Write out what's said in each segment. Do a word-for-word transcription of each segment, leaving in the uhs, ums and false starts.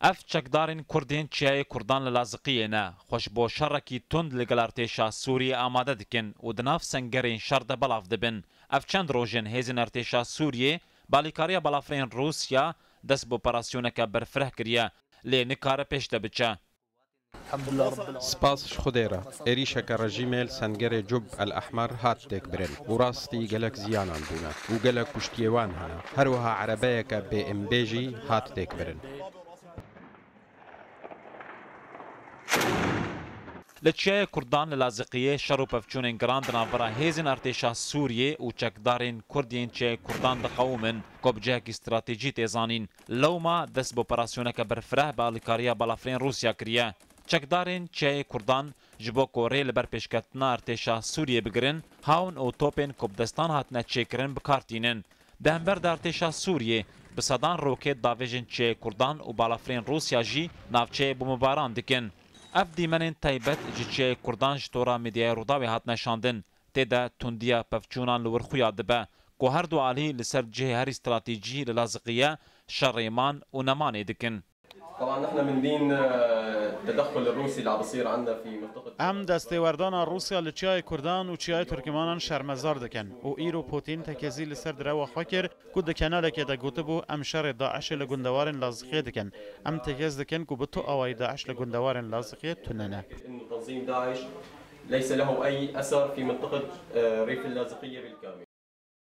Ev çekdarên Kurd ên Çiyayê Kurdan li Laziqiyê ne, xwe ji bo şerekî tund li gel artêşa Sûriyê amade dikin û di nav sengerên şer de belav dibin. Ev çend roj in hêzên artêşa Sûriyê bi alîkariya balafirên Rûsya dest bi operasyoneke berfireh kiriye, lê nikare pêş de biçe. Spas ji Xwedê re, êrîşeke rejîmê li sengerê Cub El Ehmer hat têkbirin û rastî gelek ziyanan bûne û gelek kuştiyê wan hene. Her wiha erebeyeke bê M B jî hat têkbirin. Li Çiyayê Kurdan li Laziqiyê şer û pevçûnên giran di navbera hêzên artêşa Sûriyê û çekdarên Kurd yên Çiyayê Kurdan diqewimin, ku bi cihekî stratejî tê zanîn. Lewma dest bi operasyoneke berfireh bi alîkariya balafirên Rûsya kiriye. Çekdarên Çiyayê Kurdan ji bo ku rê li ber pêşketina artêşa Sûriyê bigirin, hawn û topên ku bi destan hatine çêkirin bi kar tînin. Di hember de artêşa Sûriyê bi sedan rokêt davêjin Çiyayê Kurdan û balafirên Rûsya jî navçeyê bombebaran dikin. Ev dîmenên taybet ji Çiyayê Kurdan ji tora medyaya Rûdawê hatine şandin. Tê de tundiya pevçûnan li wir xuya dibe ku her du alî li ser cihê herî stratejî li Laziqiyê şerê man û nemanê dikin. طبعا نحن من دين، آه، التدخل الروسي اللي عم بصير عندنا في منطقة Em destêwerdana Rûsya li Çiyayê Kurdan û Çiyayê Tirkmanan şermezar dikin û îro Putin tekezî li ser direwa xwe kir ku di kenalekê de gotibû, em şerê DAIŞê li gundewarên Laziqiyê dikin. Em tekez dikin ku bi tu awayî DAIŞ li gundewarên Laziqiyê tune ne. إنه تنظيم داعش ليس له أي أثر في منطقة، آه، ريف اللاذقية بالكامل.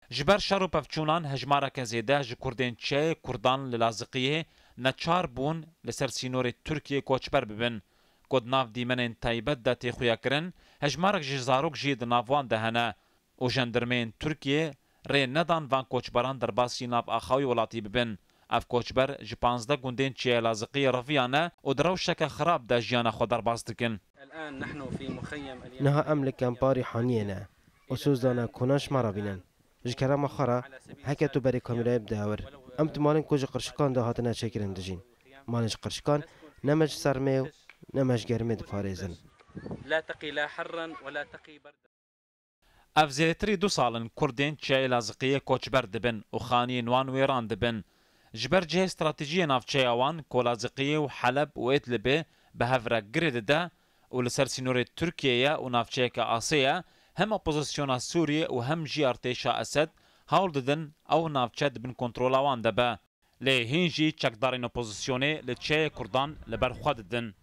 Ji ber şer û pevçûnan hejmareke zêde ji Kurdên Çiyayê Kurdan li Laziqiyê neçar bûn li ser sînorê Tirkiyê koçber bibin, ku di nav dîmenên taybet de tê xuyakirin, hejmarek ji zarok jî di nav wan de hene û jendirmeyên Tirkiyê rê nedan van koçberan derbasî nav axawî welatî bibin. Ev koçber ji panzdeh gundên Çiyayê Laziqiyê reviyane û di rewşeke xirab de jiyana xwe derbas dikin. الآن نحن في مخيم اليهود. Niha em li kempa Rîhaniyê ne. Û soz dane konan ji me re bînin. Ji kerema xwe re, heke tu berê kamîrayê bide wir. Em di malên ku ji qirşikan de hatine çêkirin dijîn. Malên ji qirşikan ne me ji sermê û ne me ji germê diparêzin. لا تقي لا حرا ولا تقي بردا. Ev zêdetirî du sal in Kurdên Çiyayê Laziqiyê koçber dibin û xaniyên wan wêran dibin. Ji ber cihê stratejiyê navçeya wan ku Laziqiyê û Heleb û Idlibê bi hev re girê dide û li ser sînorê Tirkiyê ye û navçeyeke asê ye, hem opozisyona Sûriyê û hem jî artêşa Esed hewl didin ew navçe di bin kontrola wan de be. Lê hîn jî çekdarên opozisyonê li Çiyayê Kurdan li ber xwe didin.